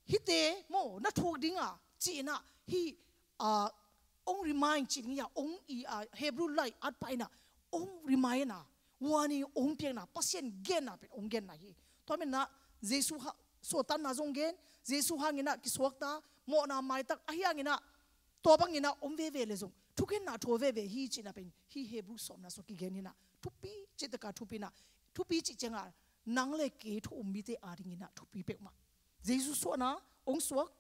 hihte maw na thuak ding a ci in ah, hih, ah, ong remind ci ding hi a, ong i, ah, Hebrew lai at pa in ah ong remind a, warning ong piakna, Pasian genna pen ong genna hi. Tua manin ah Jesu ha-, suahtakna zong gen, Jesu hangin ah kisuakta, mawhna maitak, ahi hangin ah tua bangin ah om veve leh zong thukhenna thuak veve hi cihna pen hih Hebrew sawmna sungah kigen hi in ah, thupi cihtak a thupi in ah, thupi cih ciangah nang leh kei thu um mite adingin ah thupi peuhmah. Jesu suahna, ong suak,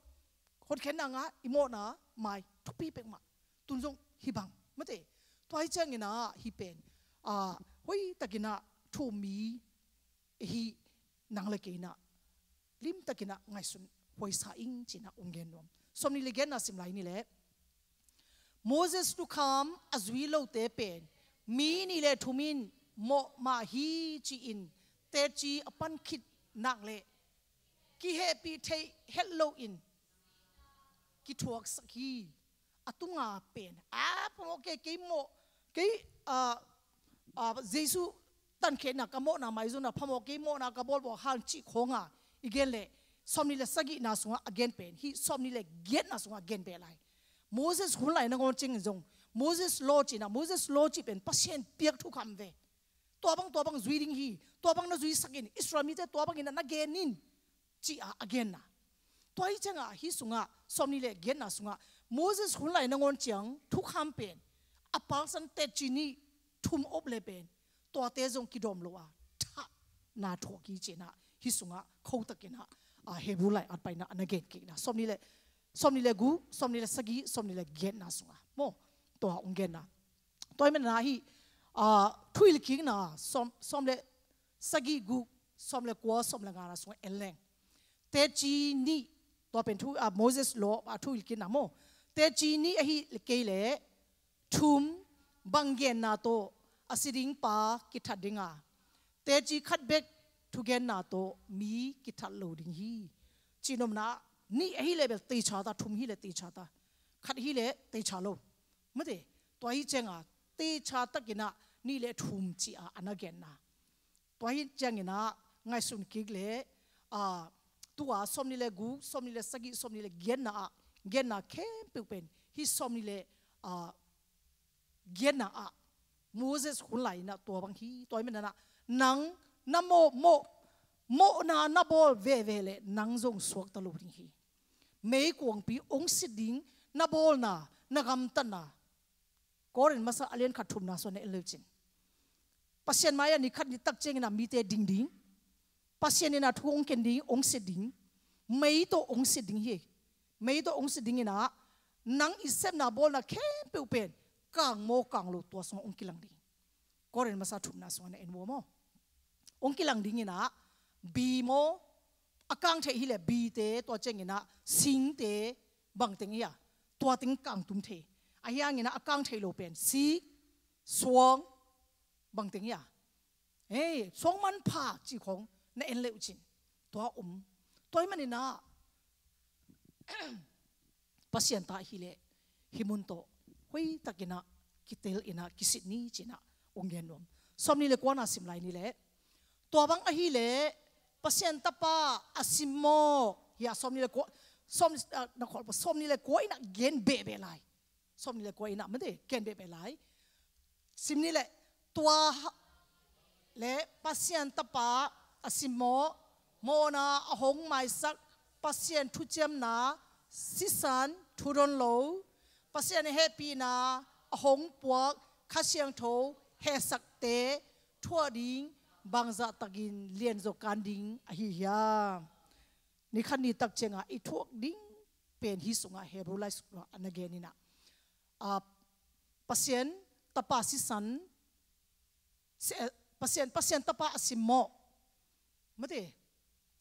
Hotkhiatna ngah, i mawhna mai, thupi peuhmah. Tun zong hih bang, mate. Tua hi ciangin ah hih pen, ah, hoihtakin ah thu um mi hi, nang le kei in ah limtakin ah ngaihsun huaisa ing ci-in ah hong gen nuam. Sawmnih le giatna sim lai ni leh, Moses thukham a zui lote pen mi nih le thum in mawh mah hi ci-in teci a pan khit nak leh kihehpih theih het loin kithuaksak hi. A tunga pen, a, phamawh kei, kei mawh, kei, a, a, Jesu tankhehna ka mawhna maizumna phamawh kei, mawhna ka bawlbawl hang cih khawnga i gen leh, sawmnih le sagihna sungah a gen pen, hih sawmnih le giatna sungah a gen beh lai. Moses hun lai nangawn ciangin zong Moses law cihna, Moses law cih pen Pasian piak thukham ve. Tua bang, tua bang zui ding hi, tua bang na zuisak in, Israel mite tua bangin na gen in, ci-a a genna. Tua hi ciangah hih sungah, sawmnih le giatna sungah Moses hun lai nangawn ciang thukham pen a palsan teci nih thum op le pen tuate zong kidawm lo a thahna thuak hi ci-in ah hih sungah khotakin ah, a, Hebrew lai-at paina a na gen kikna. Sawmnih le, sawmnih le guk, sawmnih le sagih, sawmnih le giatna sungah maw, tua hong genna. Tua hi manin ah hih, a, thuhilhkikna sawm, sawm le sagih, guk, sawm le kua, sawm le ngana sungah en leng, teci nih, tua pen thu, a, Moses law, a, thuhilhkikna maw. Teci nih ahih kei leh thum bang genna tawh a si ding pa kithat ding a, teci khat bek thugenna tawh mi kithat lo ding hi. Cihnopna, nih ahih leh bel teicha ta, thum hi leh teicha ta, khat hi leh teicha lo. Mate, tua hi ciangah teicha takin ah nih le thum ci-a a na genna. Tua hi ciangin ah ngaihsun kik leh, a, tua sawmnih le guk, sawmnih le sagih, sawmnih le giatna ah genna khempeuh pen hih sawmnih le, a, giatna ah Moses hun lai-in ah tua bang hi. Tua hi manin ah nang na mawh, mawh, mawhna na bawl veve leh nang zong suakta lo ding hi. Meikuangpi hong sit ding, na bawlna, na gamtatna. Korin masa a lian khat thumna sungah na en le uh cin, Pasian mai-ah ni khat ni tak ciangin ah mite ding ding, Pasian in ah thu hong ken ding, hong sit ding, mei tawh hong sit ding hi. Mei tawh hong sit dingin ah nang i sepna bawlna khempeuh pen kang maw kang lo tua sungah hong kilang ding. Korin masa thumna sungah na en uh maw. Hong kilang dingin ah bi maw, a kang theih hi leh bite, tua ciangin ah singte bangteng hi a, tua teng kang tum thei. Ahi hangin ah a kang theih lo pen sik, suang bangteng hi a, hei, suang manpha cih khawng na en le uh cin, tua om. Tua hi manin ah Pasian ta hi leh hih mun tawh hoihtakin ah kitel in ah kisit ni ci-in ah hong gen nuam. Sawmnih le kuana sim lai ni leh, tua bang ahih leh Pasian Tapa a simmawh hi a, sawmnih le kua, sawm, a, na khawl pa, sawmnih le kua in ah gen behbeh lai. Sawmnih le kua in ah mate gen behbeh lai. Sim ni leh, tua ha-, le Pasian Tapa a simmawh, mawhna a hong maisak, Pasian thuciamna sisan thudon lo, Pasian hehpihna a hong puak, Kha Siangtho hehsakte thuah ding bangzah takin lianzaw kan ding ahi hiam? Ni khat ni tak ciangah i thuak ding pen hih sungah Hebrew lai sungah a na gen in ah, a, Pasian Tapa sisan, si-, eh, Pasian, Pasian Tapa a simmawh, mate,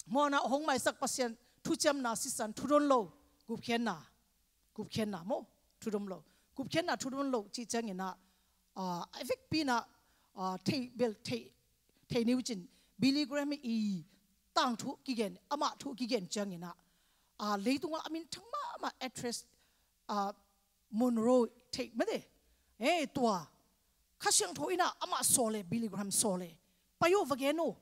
mawhna a hong maisak, Pasian thuciamna sisan thudon lo, gupkhiatna, gupkhiatna maw, thudon lo, gupkhiatna thudon lo cih ciangin ah, a, a vekpi in ah, a, thei bel thei, thei ni uh cin, Billy Graham i tangthu kigen, amah thu kigen ciangin ah, a, leitungah a minthang mahmah actress, a, Monroe thei mate. Eh, tua Kha Siangtho in ah amah sawl e, Billy Graham sawl e. Pai aw, va gen aw.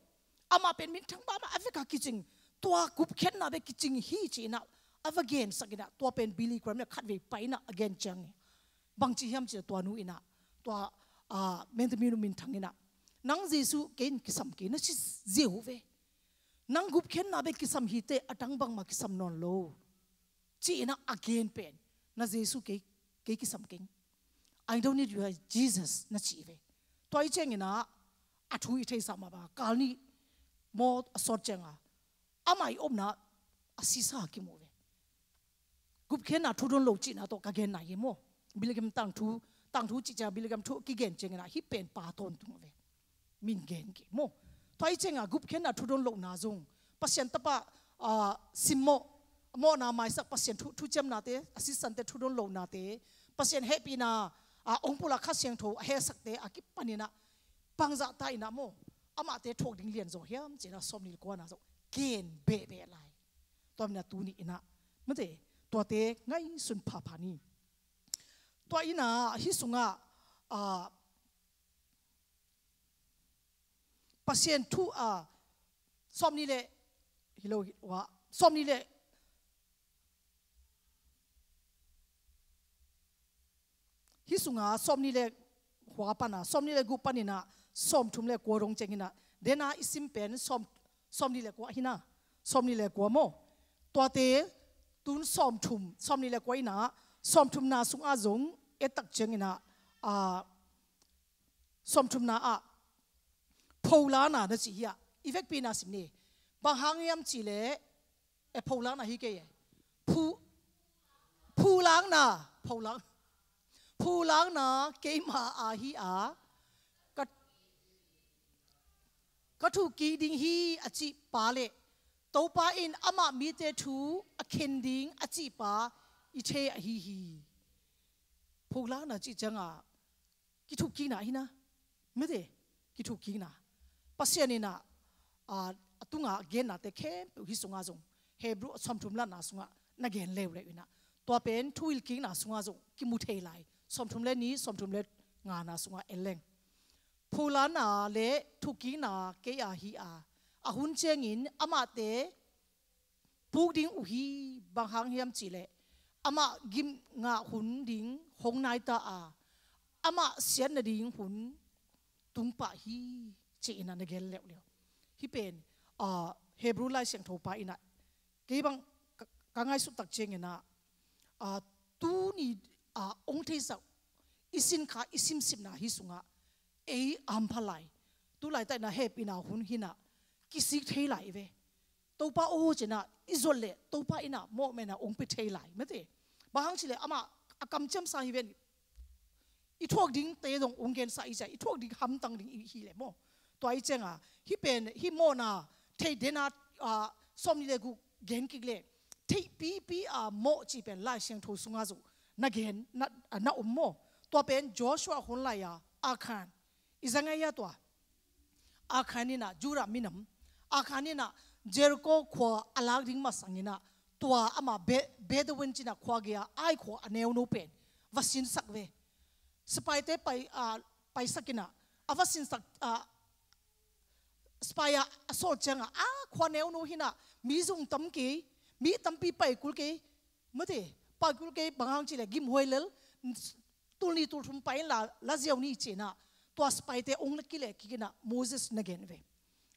Amah pen minthang mahmah, a vekpi kicing, tua gupkhiatna bek kicing hi ci-in ah a va gensak in ah, tua pen Billy Graham in ah khatvei pai in ah a gen ciang hi. Bangci hiam cih leh tua nu in ah, tua, a, Mandamin nu minthang in ah, nang Jesu kei in kisam kei na ci ziau ve. Nang gupkhiatna bek kisam hi teh, a dang bangmah kisam nawn lo, ci-in ah a gen pen, na Jesu kei, kei kisam keng. I don't need your Jesus, na ci ve. Tua hi ciangin ah a thu i theihsa mah bang, kal nih maw a sawt ciangah amah i omna a sisa kimu ve. Gupkhiatna thu don lo cihna tawh ka genna hi maw. Billy Graham tangthu, tangthu cih ciang Billy Graham thu kigen ciangin ah hih pen pa tawntung a ve. Min gen kei maw. Tua hi ciangin ah gupkhiatna thu don lohna zong Pasian tapa, ah, simmawh, mawhna maisak Pasian thu, thuciamnate, a sisante thu don lohnate, Pasian hehpihna, ah, ong pulak Kha Siangtho a hehsakte a kipanin ah bangzah ta in ah maw, amahte thuak ding lianzaw hiam cih in ah sawmnih le kuana zong gen behbeh lai. Tua manin ah tuni in ah mate, tuate ngaihsun phapha ni. Tua in ah hih sungah, ah, Pasian thu, ah, sawmnih le, hi lo, hi, wa, sawmnih le, hih sungah sawmnih le kua pan ah, sawmnih le guk panin ah sawmthum le kua dong ciangin ah, den a i sim pen sawm, sawmnih le kua hi na, sawmnih le kua maw. Tuate tun sawmthum, sawmnih le kua in ah, sawmthumna sungah zong et tak ciangin ah, ah, sawmthumna ah pholana na ci hi a, i vekpi-in ah sim ni. Bang hang hiam cih leh, e, pholana hi kei e. Phu, phulakna, phola, phulakna keima ah hi a, ka, ka thuk kik ding hi a cih pa le Topa in amah mite thu a khen ding a cih pa i thei ahi hi. Pholana cih ciangah kithukkikna hi na. Mate, kithukkikna. Pasian in ah, a, a tungah gennate khempeuh hih sungah zong, Hebrew sawmthum le nihna sungah na gen leuleu in ah, tua pen thuhilhkikna sungah zong kimu thei lai. Sawmthum le nih, sawmthum le ngana sungah en leng. Pholana le thukkikna kei a hi a, a hun ciangin amahte puk ding uh hi. Bang hang hiam cih leh amah gimna hun ding hong nai ta a, amah siatna ding hun tung pah hi, ci-in ah na gen leuleu. Hih pen, ah, Hebrew Lai Siangtho pa in ah, kei bang ka, ka ngaihsut tak ciangin ah, ah, tuni, ah, ong theihsak i sin kha i simsimna hih sungah ei a hampha lai. Tu laitak in ah hehpihna hun hi in ah kisik thei lai ve. Topa aw ci-in ah i zot leh Topa in ah mawhmaina ong pia thei lai, mate. Bang hang cih leh amah a kamciamsa hi ven. I thuak dingte zong ong gensa i ci a, i thuak ding hamtang ding i hi leh maw. Tua i ciangah hih pen, hih mawhna theih den a, ah, sawmnih le guk gen kik leh theihpipi a mawh cih pen Lai Siangtho sungah zong na gen, na, na om maw. Tua pen Joshua hun lai a Achan, i za ngai a tua. Achan in ah Judah minam, Achan in ah Jericho khua a lak ding masang in ah, tua amah Be-, Bedouin ci-in ah khua gei-a Ai khua a neuno pen va sinsak ve. Sipaite pai, ah, paisak in ah, a va sinsak, ah, sipai ah a sawt ciangah, a khua neuno hi in ah, mi zong tam kei, mi tampi pai kul kei, mate, pai kul kei, bang hang cih leh gimhuai lel, tul nih tul thum pai in la, la ziau ni ci-in ah, tua sipaite ong la kileh kik in ah Moses na gen ve.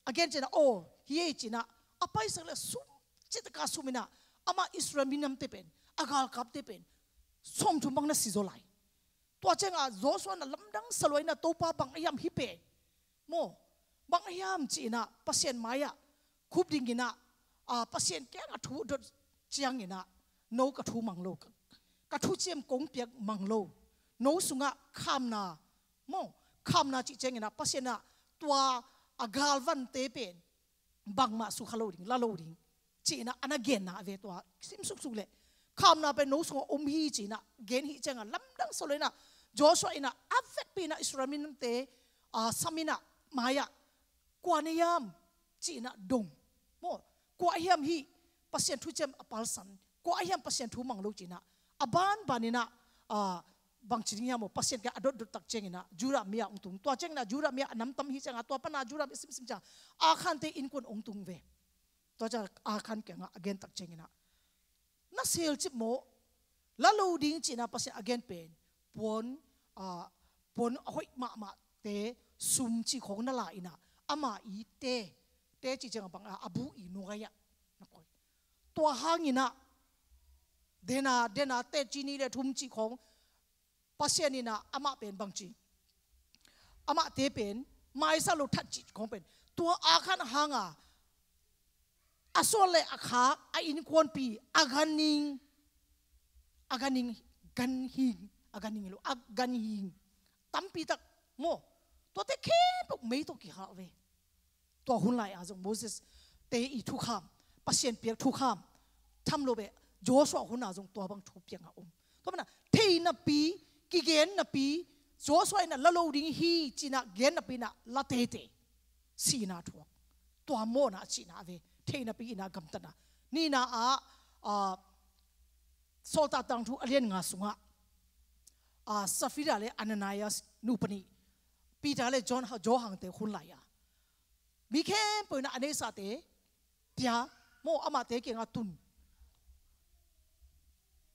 A gen ci-in ah, aw, hi ei ci-in ah, a paisak leh sum, cih tak a sum in ah, amah Israel minamte pen, a galkapte pen sawmthum bang na si zaw lai. Tua ciangah Joshua in ah lamdang sa lua in ah, Topa, bang a hiam hih pen maw, bang a hiam ci-in ah Pasian mai-ah khup ding in ah, ah, Pasian kiangah thu dot ciangin ah, no ka thu mang lo, ka, ka thuciam kong piak mang lo, no sungah khamna maw, khamna cih ciangin ah Pasian in ah tua a galvante pen bangmah sukha lo ding, la lo ding, ci-in ah a na genna a ve. Tua sim suksuk leh khamna pen no sungah om hi ci-in ah gen hi ciangah lamdang sa lua in ah, Joshua in ah a vekpi in ah Israel minamte, ah, sam in ah mai-ah, kua na hiam ci-in ah dong maw, kua a hiam hih Pasian thuciam a palsan, kua a hiam Pasian thu mang lo ci-in ah, a banban in ah, ah, bang ci ding hiam maw, Pasian kiang a dotdot tak ciangin ah Judah mi-ah ong tung. Tua ciangin ah Judah mi-ah a namtam hi ciangah, tua pan ah Judah mi simsim ciang Achan-te innkuan ong tung ve. Tua ciang Achan kiangah a gen tak ciangin ah, na selcip maw, la lo ding ci-in ah Pasian a gen pen, puan, ah, puan a hoih mahmahte, sum cih khawng na la in ah, ama i te, te cih ciangah bang, ah, a bu i nuai-ah na koih. Tua hangin ah, dena, dena, te ci nih le thum cih khawng, Pasian in ah amah pen bang ci, amahte pen maisak lo that cih khawng pen, tua Achan hanga a suan le a khak, a innkuanpi, a ganhing, a ganhing, ganhing, a ganhing lo, a ganhing tampi tak maw, tuate khempeuh mei tawh kihal ve. Tua hun lai-a zong Moses te i thukham, Pasian piak thukham tham lo beh, Joshua hun-a zong tua bang thu piang a om. Tua mana thei napi, kigen napi, Joshua in a la lo ding hi ci-in a gen napi in a la teitei, sihna thuak. Tua mawhna a cihna ve, thei napi in a gamtatna. Nihna ah, ah, Sawltak Tangthu a lian nga sungah, ah, Safira le Ananias nu panih, Peter le John, Johan te hun lai-a mi khempeuh in a neihsate pia maw, amahte kiangah tun,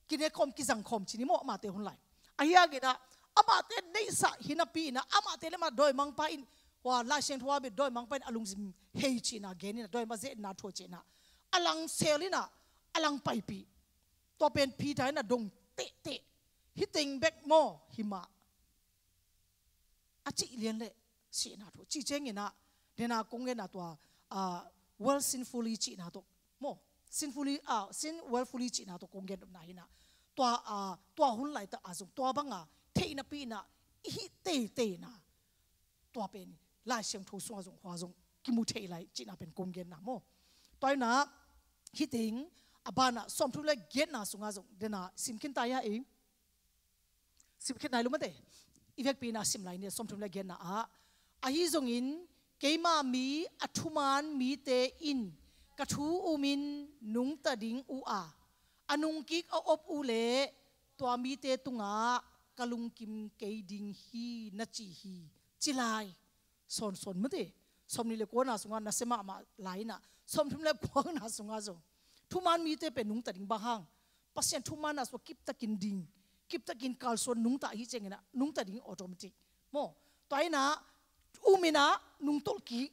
kinekhawm, kizangkhawm ci ni maw, amahte hun lai. Ahi hangin a, amahte neihsa hi napi in a, amahte le mah dawimangpa in, hua Lai Siangtho a bia dawimangpa in a lungsim hei ci-in a gen in a, dawimangpa ze-etna thu ci-in a, a langsel in a, a lang paipih. Tua pen Peter in a dong tehteh, hih teng bek maw, hi mah, a cih lian leh sihna thu. Cih ciangin a, dena kong genna tua, ah, world sinfully cihna tawh maw, sinfully, ah, sin worldfully cihna tawh kong gen nopna hi in a. Tua, ah, tua hun laitak a zong tua banga thei napi in a i hih teitei in a, tua pen Lai Siangtho sungah zong, hua zong kimu thei lai cihna pen kong genna maw. Tua hi in a, hih teng a banah sawmthum le giatna sungah zong, dena sim khin ta hi a, i sim khin nai lo mate. I vekpi in a sim lai ni, sawmthum le giatna ah, ahi zongin keima mi a thuman mite in ka thu umin nungta ding uh a, a nungkik a op uh leh tua mite tungah ka lungkim kei ding hi na ci hi, ci lai. Sawnsawn mate. Sawmnih le kuana sungah nasia mahmah lai in a, sawmthum le kuana sungah zong thuman mite pen nungta ding. Bang hang? Pasian thumanna sungah kiptakin ding, kiptakin kalsuan nungta hi ciangin a, nungta ding automatic maw. Tua hi in a, um in a, nungtolh kik,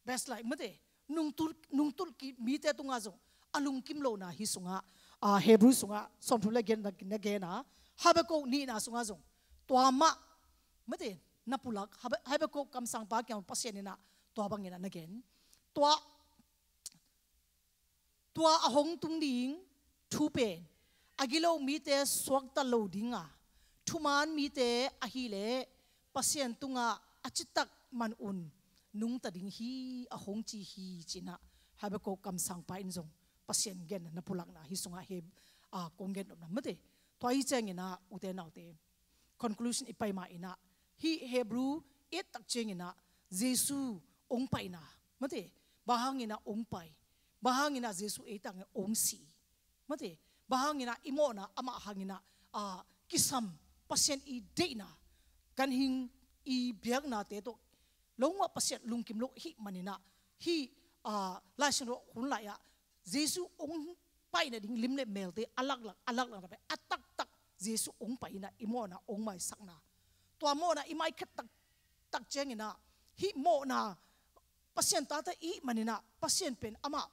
best lai mate. Nungtolh, nungtolh kik mite tungah zong a lungkim lohna hih sungah, ah, Hebrew sungah sawmthum le giat na, na gen a, Habakkuk nihna sungah zong tua mah mate, na pulak, Hab-, Habakkuk kamsangpa kiang Pasian in a tua bangin a na gen. Tua, tua a hong tung ding thu pen a gilo mite suakta lo ding a, thuman mite ahih leh Pasian tungah a citak man un nungta ding hi, a hong ci hi, ci-in a Habakkuk kamsangpa in zong Pasian gen na pulakna hih sungah he, a, kong gen nopna mate. Tua hi ciangin a, ute naute, conclusion i pai ma in a, hih Hebrew et tak ciangin a, Jesu hong paina mate, bang hangin a hong pai, bang hangin a Jesu ei tangin hong si mate, bang hangin a i mawhna amah hangin a, a, kisam, Pasian i deihna, ganhing i biaknate tawh lo ngah Pasian lungkim lo hih manin a, hih, a, Lai Siangtho hun lai-ah Jesu hong pai nading lim le melte a laklak, a laklak na pen a taktak Jesu hong pai in a i mawhna hong maisakna. Tua mawhna i maikhet tak, tak ciangin a, hih mawhna Pasian tate i hih manin a, Pasian pen amah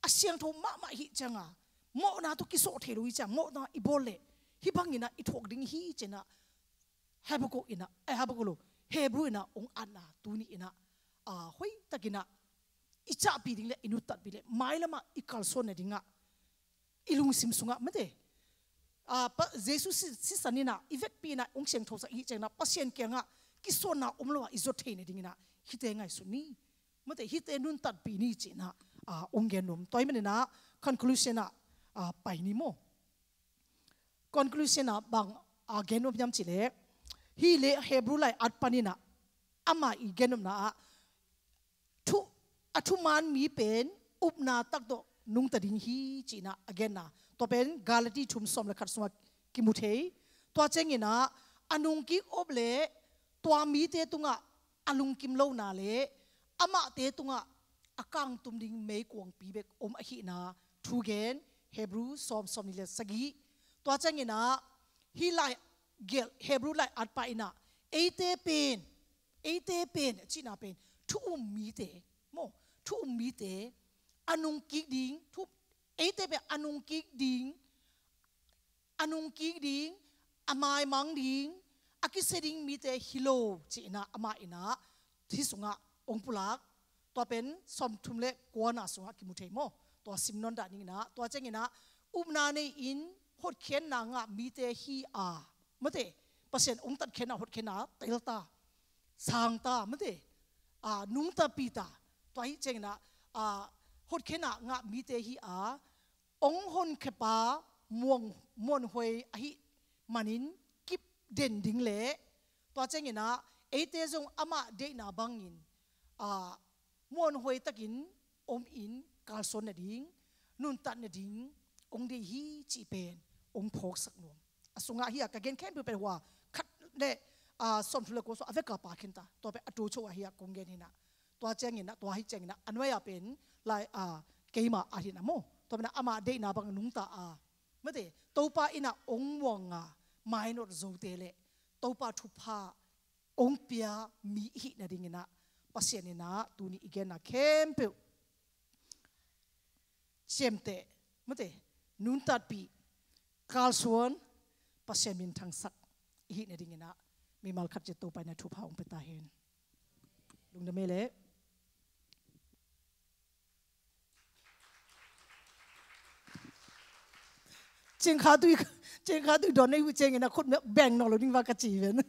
a siangtho mahmah hih ciang a, mawhna tawh kisawh thei lo hih ciang, mawhna i bawl leh hih bangin a i thuak ding hi ci-in a, Habakkuk in a, eh, Habakkuk lo, Hebrew in a hong atna tuni in a, a, hoihtakin a i cahpih ding le i nuntakpih le mailam ah i kalsuan nading a, i lungsim sungah mate, a, pa, Jesu si, sisan in a i vekpi in a hong siangthosak i hih ciangin a, Pasian kiangah kisawnna om lo a i zuat thei nadingin a, hihte ngaihsun ni mate, hihte nuntakpih ni ci-in a, a, hong gen nuam. Tua ahih manin a conclusion ah, a, pai ni maw. Conclusion ah bang, a, gen nuam hiam cih leh, hih leh Hebrew lai at panin a, amah i gen nopna ah, thu, a thuman mi pen upna tak tawh nungta ding hi ci-in a, a genna. Tua pen Galati thum sawm le khat sungah kimu thei. Tua ciangin a, a nungkik op leh tua mite tungah a lungkim lohna le amahte tungah a kangtum ding meikuangpi bek om ahihna thu gen, Hebrew sawm, sawmnih le sagih. Tua ciangin a, hih lai gelh Hebrew lai atpa in a, eite pen, eite pen a cihna pen thu um mite maw, thu um mite, a nungkik ding, thu, eite pen a nungkik ding, a nungkik ding, a maimang ding, a kisia ding mite hi lo ci-in a, amah in a hih sungah hong pulak. Tua pen sawmthum le kuana sungah kimu thei maw. Tua sim nawn dah ning in a, tua ciangin a, upna nei-in hotkhiatna ngah mite hi a, mate, Pasian hong tatkhiatna hotkhiatna tel ta, sang ta, mate, a, nungta pi ta. Tua hi ciangin ah, a, hotkhiatna ngah mite hi a, hong honkhia pa muang, muanhuai ahih manin kip den ding leh, tua ciangin ah eite zong amah deihna bangin, a, muanhuai takin om in kalsuan nading, nuntat nading hong deih hi cih pen hong phawksak nuam. A sungah hi a ka gen khempeuh pen hua khat le, a, sawmthum le kua sung a veka pa khin ta. Tua pen a tu cho a hi a kong gen hi na. Tua ciangin ah, tua hi ciangin ah a nuai a pen lai, a, keima a hi na maw. Tua pen ah amah deihna bang nungta a, mate, Topa in ah hong muang a mainawt zote le Topa thupha hong pia mi i hih nadingin ah, Pasian in ah tuni i genna khempeuh ciamteh, mate, nuntatpih, kalsuan, Pasian minthangsak i hih nadingin ah, mimal khat ciat Topa in ah thupha hong pia ta hen. Lungdam ei leh. Cingkha tui, cingkha tui dawn nei uh ciangin ah khut beng nawn lo ding va ka ci ven.